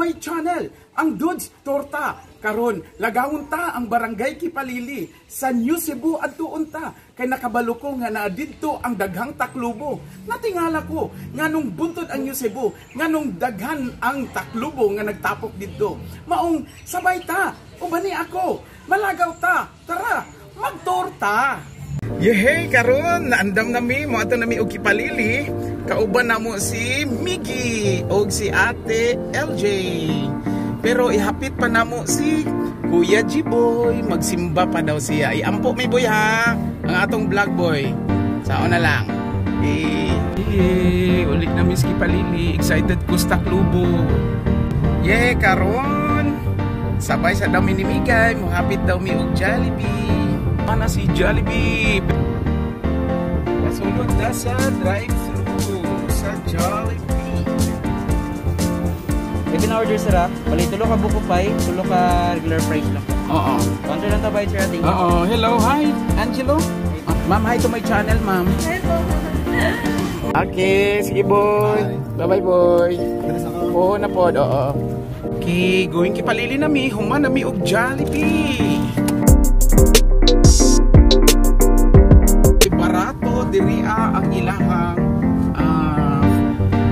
my channel, ang Dudes Torta. Karon, lagawon ta ang Barangay Kipalili sa New Cebu adtuon ta kay nakabalo ko nga naa didto ang daghang taklubo. Natingala ko nganong buntod ang New Cebu, nganong daghan ang taklubo nga nagtapok didto. Maong sabay ta, ubani ako, malagaw ta, tara, magtorta. Yehey, karon naandam nami moadto nami og Kipalili. Kauban namo si Miggy og si Ate LJ. Pero ihapit pa namo si Kuya G-Boy, magsimba pa daw siya. Iampo mi boy ha, ang atong vlog boy. Sao na lang. Eh, ulit na mi sa Kipalili, excited ko sa taklubo. Yeh, karon sabay sa dami ni Migay, mohapit daw mi og Jollibee. Mana si Jollibee? Pasulod na sa drive-thru sa Jollibee. May pina-order sir ah. Bali, tulo ka buko pie, tulo ka regular fries lang. Oo. Counter lang ta bayad sir, thank you. Oo. Hello, hi, Angelo. Ma'am, hi to my channel, ma'am. Okay, sige boy. Bye-bye boy. Oo na po, oo. Okay, going Kipalili na mi, human na mi og Jollibee. Barato diriya ang ilahang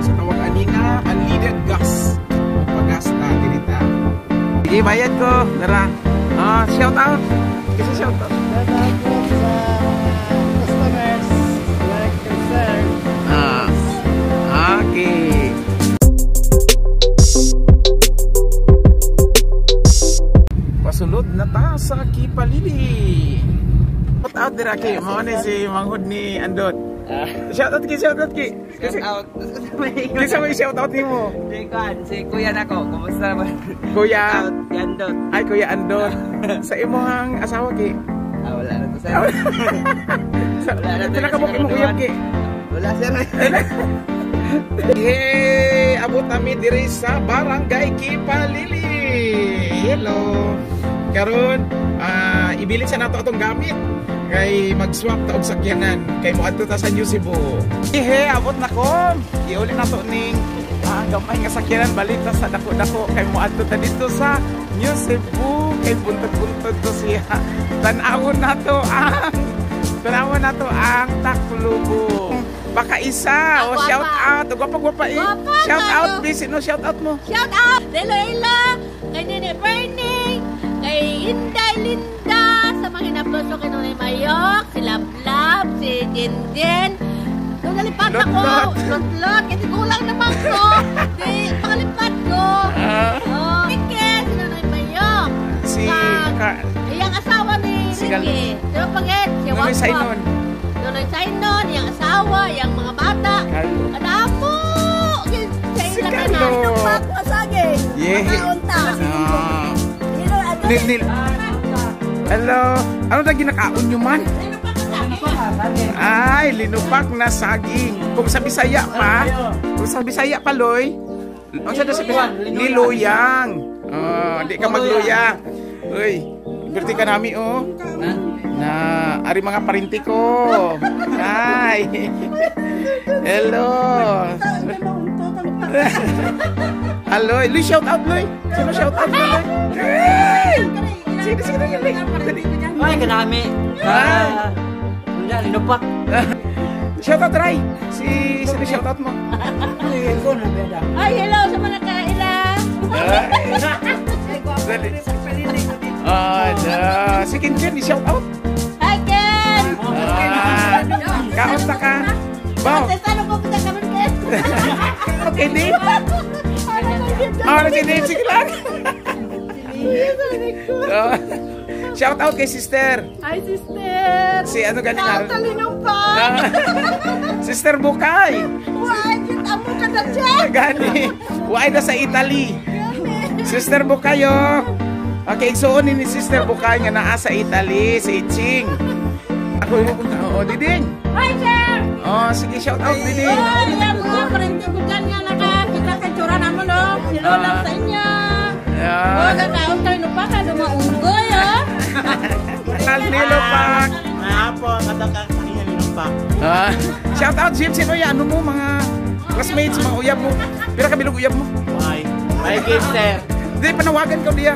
sa tawag anina unleaded gas. Pagasta dirita. Sige, bayad ko. Tara. Shout out. Kasi shout out. Shout out po sa customers, like and share. Okay. Pasulod na ta sa Kipalili. Shout out dira kay mao ni si manghud ni Andot. Shout out ki, shout out ki. Shout out. Kinsa may shout out nimo? Si Kuan, si Kuya nako. Kumusta naman? Kuya. Out, Andot. Ay, Kuya Andot. Sa imong asawa ki. Wala na to sir. Wala na to. Pila ka buok imong uyab ki? Wala sir. Hey, abot nami diri sa Barangay Kipalili. Hello. Karon, ibilin sa nato atong gamit kay mag-swap ta og sakyanan kay moadto ta sa New Cebu. Hey, abot na ko. Iuli nato ning gamay nga sakyanan balik ta sa dako-dako kay moadto ta dito sa New Cebu kay buntod-buntod to siya. Tan-awon nato ang Taclobo. Baka isa, o shout out, gwapa-gwapa eh. Shout out, please, sino shout out mo? Shout out, Lelo, kay Nene Bernie, kay Inday Linda, sa mga hinaploso kay Nonay Mayok, si Lablab, si Dindin. Nung nalipat ako, Lotlot, kasi kulang naman ko. Di, pakalipat ko. Kike, si Nonay Mayok. Si iyang asawa ni Ricky. Si Paget, si Nonoy Sainon. Nonoy Sainon, iyang asawa, iyang mga bata. Kadamo! Si Carlo. Yeah. Nil. Hello. Ano na ginakaon nyo man? Ay, linupak na saging. Kung sa Bisaya pa, Loy. Ang sa Bisaya? Niluyang. Oh, di ka magluya. Uy, berti ka nami, oh. Na, ari mga parinti ko. Hi. Hello. Hello. Loy, shout out, Loy. Sino shout out, Loy? Sino, sino, sino? Ay, kanami. Linupak. Shout out, Ray. Sino shout out mo? Ay, hello sa mga kaila. Si Ken Ken, shout out. Hi, Ken. Kamusta ka? Wow. Okay, Dave. Okay, Dave. Sige lang. Shout out kay sister. Hi, sister. Si ano galing araw? Linupak. Sister Bukay. Why, amo ka na siya. Gani. Why na sa Italy. Sister Bukay, oh. Okay, igsuon ni Sister Bukay nga naa sa Italy, si Iching. Ako yung oo, Diding. Hi, sir. Oh, sige, shout out, Diding. Oh, yan mga parente ko dyan nga nakakita kay tsura naman, oh. Hello lang sa inyo. Oh, gakaon tayo lupak, ano maunggoy, oh. Nilupak. Maapon, kataka linupak. Shout out, Jim. Sino yan? Ano mo, mga classmates, mga uyab mo? Pira ka bilog uyab mo? Why? May gift, sir. Di, panawagan ka diya.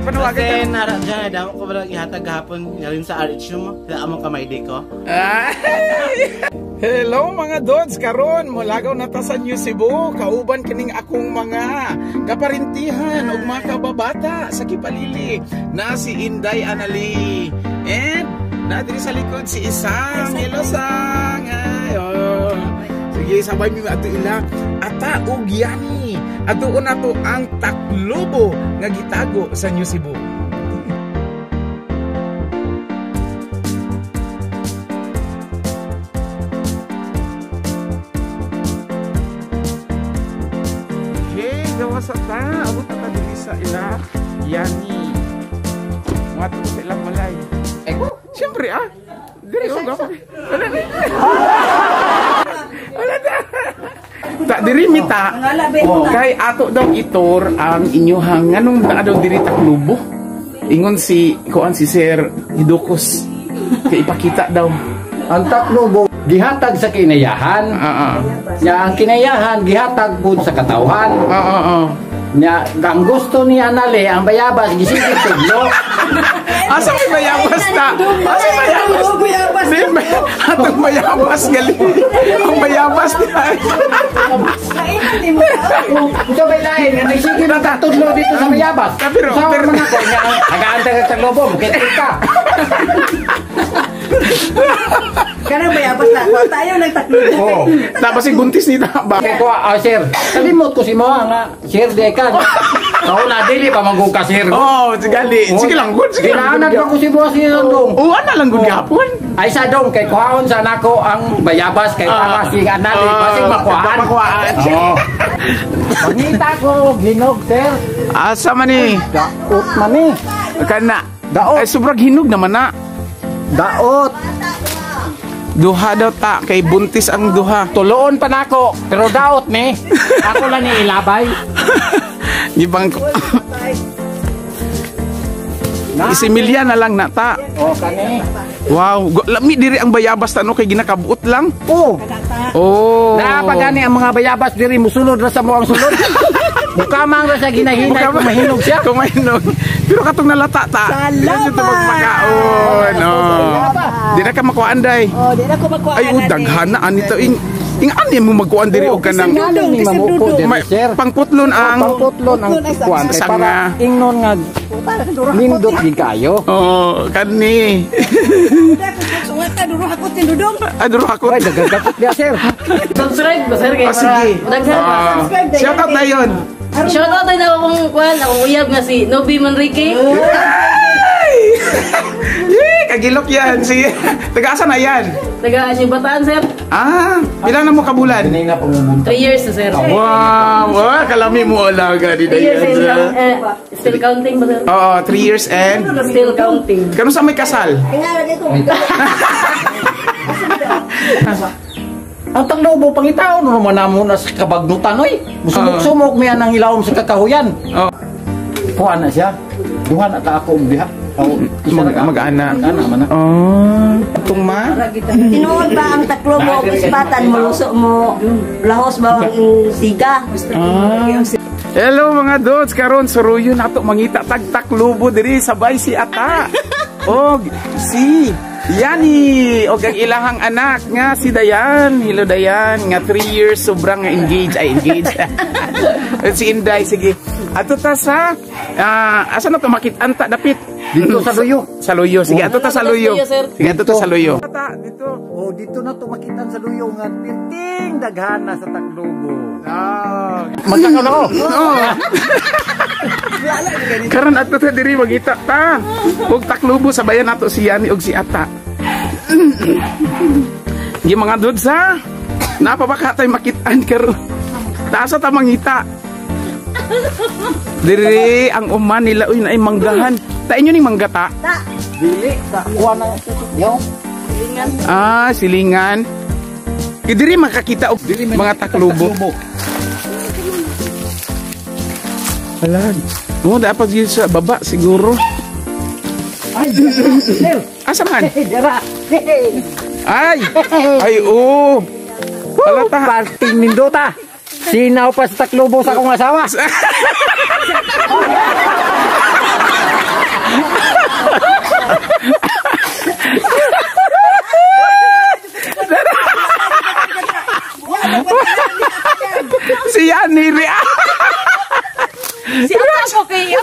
Panawagan ka. Kasi nara dyan, damo ko ba ihatag gahapon ngayon sa RH mo? Sa among kamay di ko. Ay! Hello mga dods, karon molagaw na ta sa New Cebu, kauban kining akong mga kaparintihan ug mga kababata sa Kipalili na si Inday Anali. And na diri sa likod si Isang. Hello Sang. Ay, oh. Sige, sabay mi ato ila Ata ug Yani. Atuon nato ang taklobo nga gitago sa New Cebu. Okay, gawa sa ta. Abot na ta diri sa ila Yani. Muadto ko sa ilang balay. Eh, siyempre ah. Diri oh, gawa. Wala na. Wala na. Ta diri mi ta. Kay ato daw itor ang inyuhang nganong naa daw diri taklubo. Ingon si kuan si Sir Hidokos. Kay ipakita daw. Ang taklubo gihatag sa kinayahan. Nya ang kinayahan gihatag pud sa katawhan. Nya ang gusto ni Anale ang bayabas gisigig tudlo. Asa may bayabas ta? Asa bayabas? Di may atong bayabas gali. Ang bayabas niya. Ito may lain nga nagsigig ang tudlo dito sa bayabas. Pero pero man ako nya agaantay ka taklubo mukit ka. Kanang bayabas na ako. Tayo nagtaklubo. Oh. Tapos si buntis ni ta ba? Kay ko sir, kalimot ko si mo nga sir de ka. Kao na dili pa manggug ka sir. Oh, gali. Sige lang gud, sige lang. Ginaanad pa ko si mo si dong. Oo, ana lang gud gapon. Ay sa dong kay kuhaon sa nako ang bayabas kay para si anali basig makuhaan. Makuhaan. Oo. Pangita ko ginog sir. Asa man ni? Daot man ni. Kana. Daot. Ay sobrang hinog naman na. Daot. Duha daw ta kay buntis ang duha. Tuloon pa nako pero daot ni. Ako lang ni ilabay. Di bang Isimilya na lang na ta. Oh kani. Wow, lami diri ang bayabas ta no kay ginakabuot lang. Oh. Oh. Naa pa gani ang mga bayabas diri musulod ra sa mo ang sulod. Mukamang ra sa ginahinay kung mahinog siya. Kung mahinog. Pero katong nalata ta. Salamat! Dili na magpakaon. Oh. Di na ka makuhaan day. Oh, di na ko makuhaan. Ay, oh, daghan na anito ing ing ani mo magkuan diri og kanang Dili ni mamuko diri sir. Pangputlon ang Pangputlon ang kuan kay para ingnon nga nindot gid kayo. Oh, kani. Duro hakot ni Dudong. Ah, duro hakot. Ay, daghan kapot diya sir. Subscribe ba sir kay para daghan ba? Shout out na yon. Shout out na akong kuan, akong uyab nga si Nobi Manrique. Yee, kagilok yan. Sige. Taga-asa na yan? Taga yung Bataan sir. Ah, ilan na mo kabulan? 3 years na sir. Wow, wow, kalami mo alaga di 3 years and still counting ba sir? Oo, 3 years and still counting. Kano sa may kasal? Ang taklobo pangitaon no man namo na sa kabagnutan oy. Musumok-sumok miya nang ilawom sa kakahuyan. Oh. Kuan na siya. Duha na ta ako og diha. Mag-ana. Mag-ana man na. Oh, atong ma. Tinuod ba ang taklobo og ispatan mo luso mo lahos ba ang siga? Ah. Hello mga dods, karon suruyon nato mangita tag taklobo diri sabay si Ata. Og si Yani og ang ilahang anak nga si Dayan. Hello Dayan, nga 3 years sobrang nga engage ay engage. Si Inday sige. Ato ta sa asa na to makit-an ta dapit? Dito sa Luyo. Sa Luyo. Sige, ato ta sa Luyo. Sige, ato ta sa Luyo. Ta dito. Oh, dito na to makitan sa Luyo nga pirting daghan na sa taklobo. Ah. Magkakaon ako. Oo. Karon ato ta diri magita ta. Og taklobo sabayan nato si Yani og si Ata. Gi mga dudes ha. Napa ba ka tay makit-an karon? Taasa ta mangita. Diri ang uman nila uy naay manggahan. Ta inyo ning mangga ta? Dili sa kuan na yo. Silingan. Ah, silingan. Diri makakita og mga taklobo. Alag. Oh, dapat yun sa baba siguro. Ay, sir. Asa man? Dira. Ay. Ay, oh. Alata. Parting nindota. Sinaw pa sa Taclobo sa akong asawa. Siya ni Ria. Si ako kay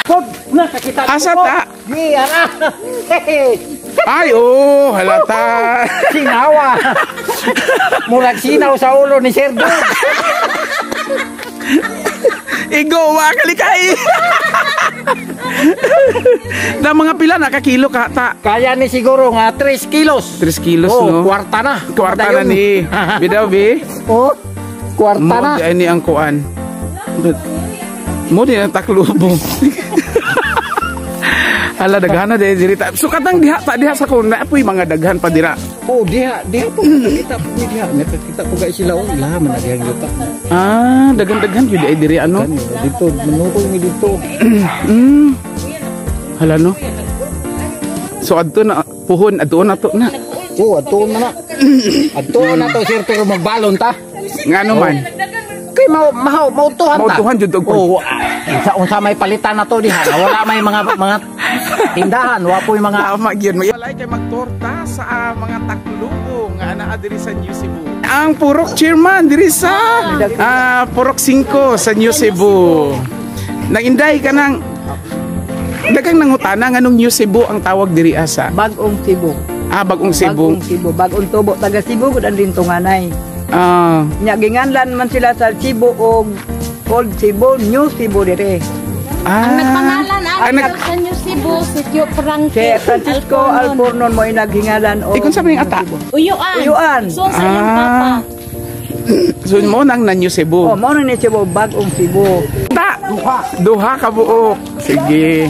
Pod, nakakita ko. Asa ta? Di, ara. Ay, oh, halata. Sinawa. Murag sinaw sa ulo ni Sir Dod. Igo, wa kalikay. Na mga pila nakakilo ka ta? Kaya ni siguro nga 3 kilos. 3 kilos, oh, no? Kwarta na. Kwarta na ni. Bidaw, bi? Oh, kwarta na. Mo di ni ang kuan. Mo di ang Taclobo. Hala, daghan na diri ta. Sukatang diha ta diha sa kuna apoy mga daghan pa dira. Oh, diha diha po nakita po diha. Nakita ko kay sila oh, laha man dihang yuta. Ah, daghan-daghan gyud ay diri ano. Dito manukoy mi dito. Hala no. So adto na puhon adto na to na. Oh, adto na na. Adto na to sir pero magbalon ta. Ngano man? Kay mao mautuhan ta. Mautuhan jud og oh, unsa may palitan na to diha. Wala may mga tindahan, wa po'y mga tama gyud. Walay kay magtorta sa mga Taclobo nga anaa diri sa New Cebu. Ang Purok chairman diri sa Purok 5 sa New Cebu. Nanginday ka nang daghang nangutana nganong New Cebu ang tawag diri asa? Bagong Cebu. Ah, Bagong Cebu. Bagong Cebu, bagong tubo taga Cebu gud ang lintunganay. Nya ginganlan man sila sa Cebu og Old Cebu, New Cebu dire. Ah, ang nagpangalan ang sa New Cebu si Tio Frankie. Si Francisco Alfornon mo naghingalan og. Ikon sa may ata. Uyuan. Uyuan. So sa iyang papa. So mo nang na New Cebu. Oh, mo nang New Cebu, Bagong Cebu. Ta. Duha ka buok. Sige.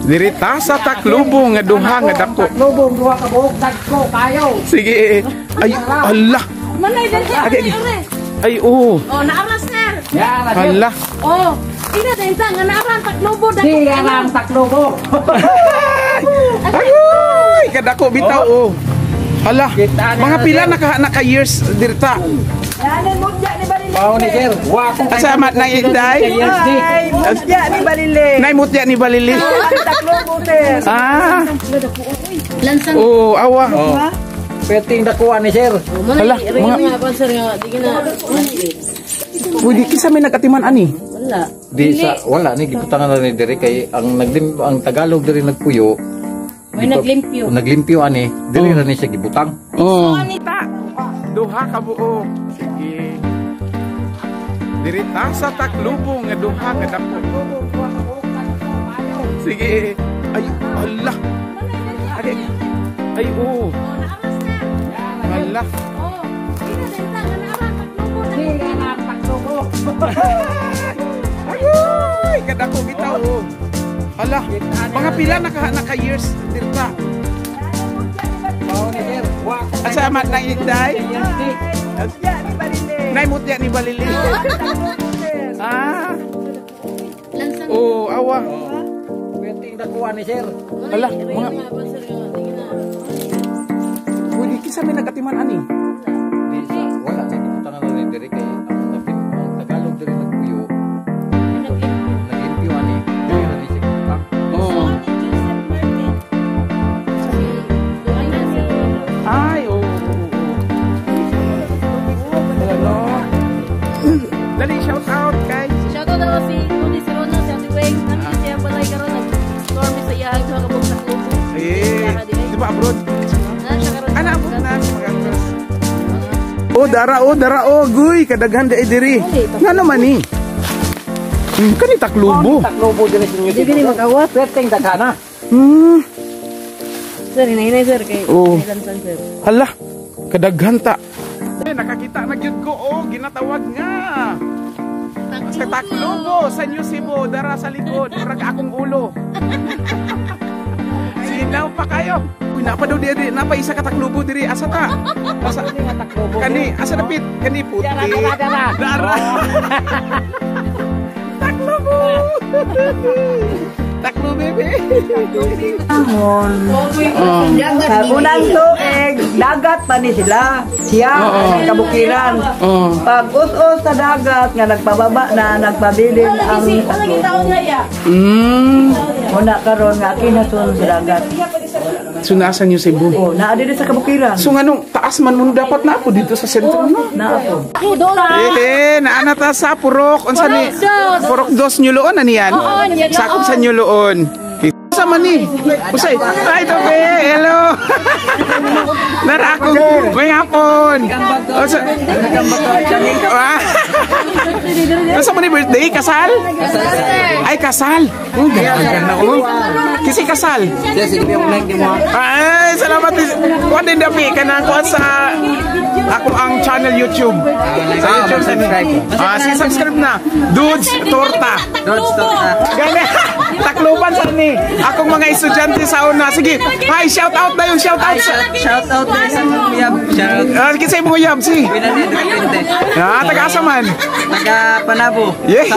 Diri ta sa Taclobo nga duha nga dako. Taclobo duha ka buok dagko kayo. Sige. Ay, ala. Manay dali. Ay, oo. Oh, naara sir. Ala. Oh, ina din ta nga naara ang Taclobo dako. Di ang Taclobo. Ay, kadako bitaw oh. Hala. Mga pila naka years dirta. Mao ni sir. Wa ko Asa man nang inday? Ay, mutya ni Balili. Nay mutya ni Balili. Taclobo sir. Ah. Lansang. Oh, awa. Perting dakuan ni sir. Hala, mga sir nga di na. Pwede kinsa may nagatiman ani? Wala. Di sa wala ni gibutangan na ni diri kay ang naglim ang Tagalog diri nagpuyo. May naglimpyo. Naglimpyo ani, diri ra ni siya gibutang. Oh. Duha ka buok. Sige. Diri ta sa Taclobo nga duha nga dako. Sige. Ay, ala. Ay, ay oo. Ala. Oh, ina din ta nga naara ang Taclobo dako. Ay, kadako bitaw. Oh. Ala, mga pila naka years dirta. Asa man nang inday? Nay mutya ni Balili. Ah. Oh, awa. Perting dakuan ni sir. Ala, mga pwede kinsa may nagatiman ani? Di sa wala ni gibutangan na ni diri kay ang Tagalog diri nagpuyo. Naglimpyo ani, diri ra ni siya gibutang. Oo. Ay, oo. Hello. Dali, shout out guys. Shout out daw si Tony Sirono, si Ate Weng. Nami siya balay karon nag-storm sa iyahang duha ka buok Taclobo. Eh, di ba abroad? Ana abot na mga actors. Oh, dara oh, guy, kadaghan di diri. Ngano man ni? Kani Taclobo. Taclobo diri sa New Cebu. Di magawas. Perting daghana. Sir, hinay sir kay Oh. lansan sir. Hala, kadaghan ta. Eh, nakakita na gyud ko oh, ginatawag nga. Sa Taclobo, sa New Cebu, dara sa likod, murag akong ulo. Sinaw pa kayo. Uy, napa daw diri, napa isa ka Taclobo diri, asa ta? Asa kani, asa dapit? Kani puti. Dara. Dara. Taclobo. Taklo, baby. Ahon. Sa unang tuig, dagat pa ni sila. Siya, kabukiran. Pag us-us sa dagat, nga nagpababa na, nagpabilin ang Taclobo. Una karon nga kinasun sa dagat. So nasa New Cebu? Oh, naa diri sa kabukiran. So nganong taas man mo dapat na ako dito sa sentro, no? Naa po. Eh, naana ta sa Purok. Unsa ni? Purok Dos. Purok Dos Nyuloon na niyan. Oo, Nyuloon. Sakop sa Nyuloon. Sa man ni? Usay. Ay, tope. Hello. Nara ako. May hapon. Unsa? Ah. Unsa man ni birthday? Kasal? Ay, kasal. Oh, ganahan na oh. Kasi kasal. Ay, salamat. Kuan din dapi kanang kuan sa ako ang channel YouTube. Sa YouTube sa Ah, sige, subscribe na. Dudes Torta. Dudes Torta. Gani. Takloban sa ni. Akong mga estudyante sa una. Sige. Hi, shout out na yung shout out. Sa, Shout out na isang uyab. Shout out. Ah, sige sa imong uyab si. Winane Depende. Ah, taga-asa man. Taga Panabo. Yeah.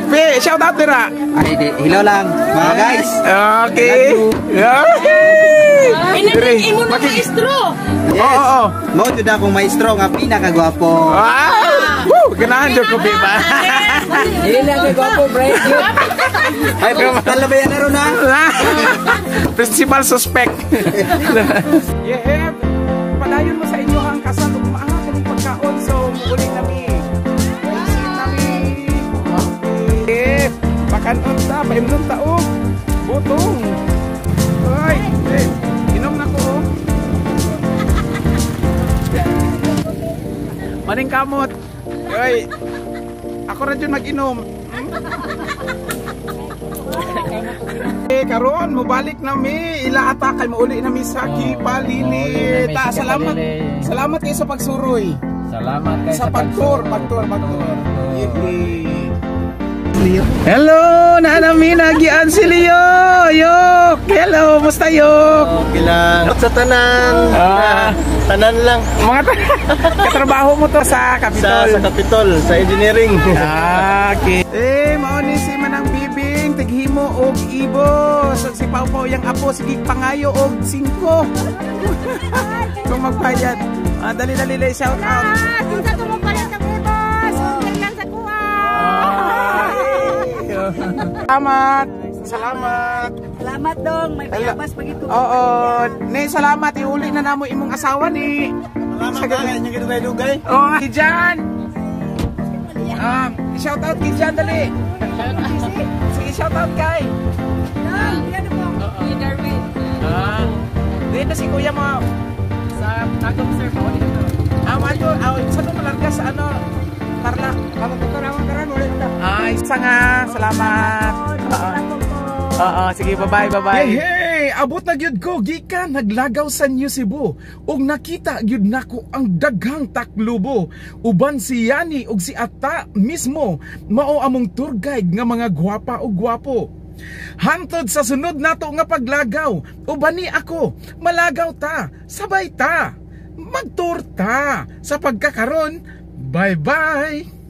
Pe, shout out dira. Ay, di. Hello lang, mga guys. Okay. Yeah. Dire. Imo na maestro. Yes. Oo, oo. Mao jud akong maestro nga pinakagwapo. Ah! Woo! Ganahan jud ko, ba? Dili lang kay gwapo, bre. Ay, principal na ba yan ron ha? Principal suspect. Yeah, padayon mo sa inyo ang kasal ug maanga kung pagkaon, so muuli na mi. Exit na mi. Eh, pakanon ta, paimnon ta og butong. Ay, eh, inom na ko. Oh. Maning kamot. Ay, ako ra jud mag-inom. Eh, karon mobalik na mi ila ata kay mauli na mi sa Kipalili. Ta, salamat. Salamat kayo sa pagsuroy. Salamat kay Sa pagtour, pagtour, pagtour. Yehey. Hello, naanami nagian si Leo. Yok. Hello, musta yok? Okay lang. Sa tanan. Ah. Tanan lang. Mga katrabaho mo to sa Capitol. Sa Capitol, sa engineering. Ah, okay. Eh, mao ni si Manang Bibing, tighimo og ibos. Ug si Pau Pau yang apo sige pangayo og 5. Kung magbayad. Ah, dali dali dali shout out. Ah, kinsa ko mo palit ang ibos. Order lang sa kuha. Salamat. Salamat. Salamat dong, may bayabas pag ito. Oo, ne salamat iuli na namo imong asawa ni. Salamat ka inyo gidugay-dugay. Oh, si Jan. Shout out kay Jan dali. Sige, shout out kay. Ah. Dito si kuya mo. Sa Tagum sir, pa dito. Ah, mato, ah, sa nung malarga sa ano? Tarlac. Ay, isa nga. Salamat. Oo. Oo, sige, bye-bye, bye-bye. Hey, hey, abot na gyud ko gikan naglagaw sa New Cebu ug nakita gyud nako ang daghang taklubo. Uban si Yani ug si Ata mismo mao among tour guide nga mga gwapa ug gwapo. Hantod sa sunod nato nga paglagaw, uban ni ako, malagaw ta, sabay ta, magtour ta. Sa pagkakaron, bye-bye.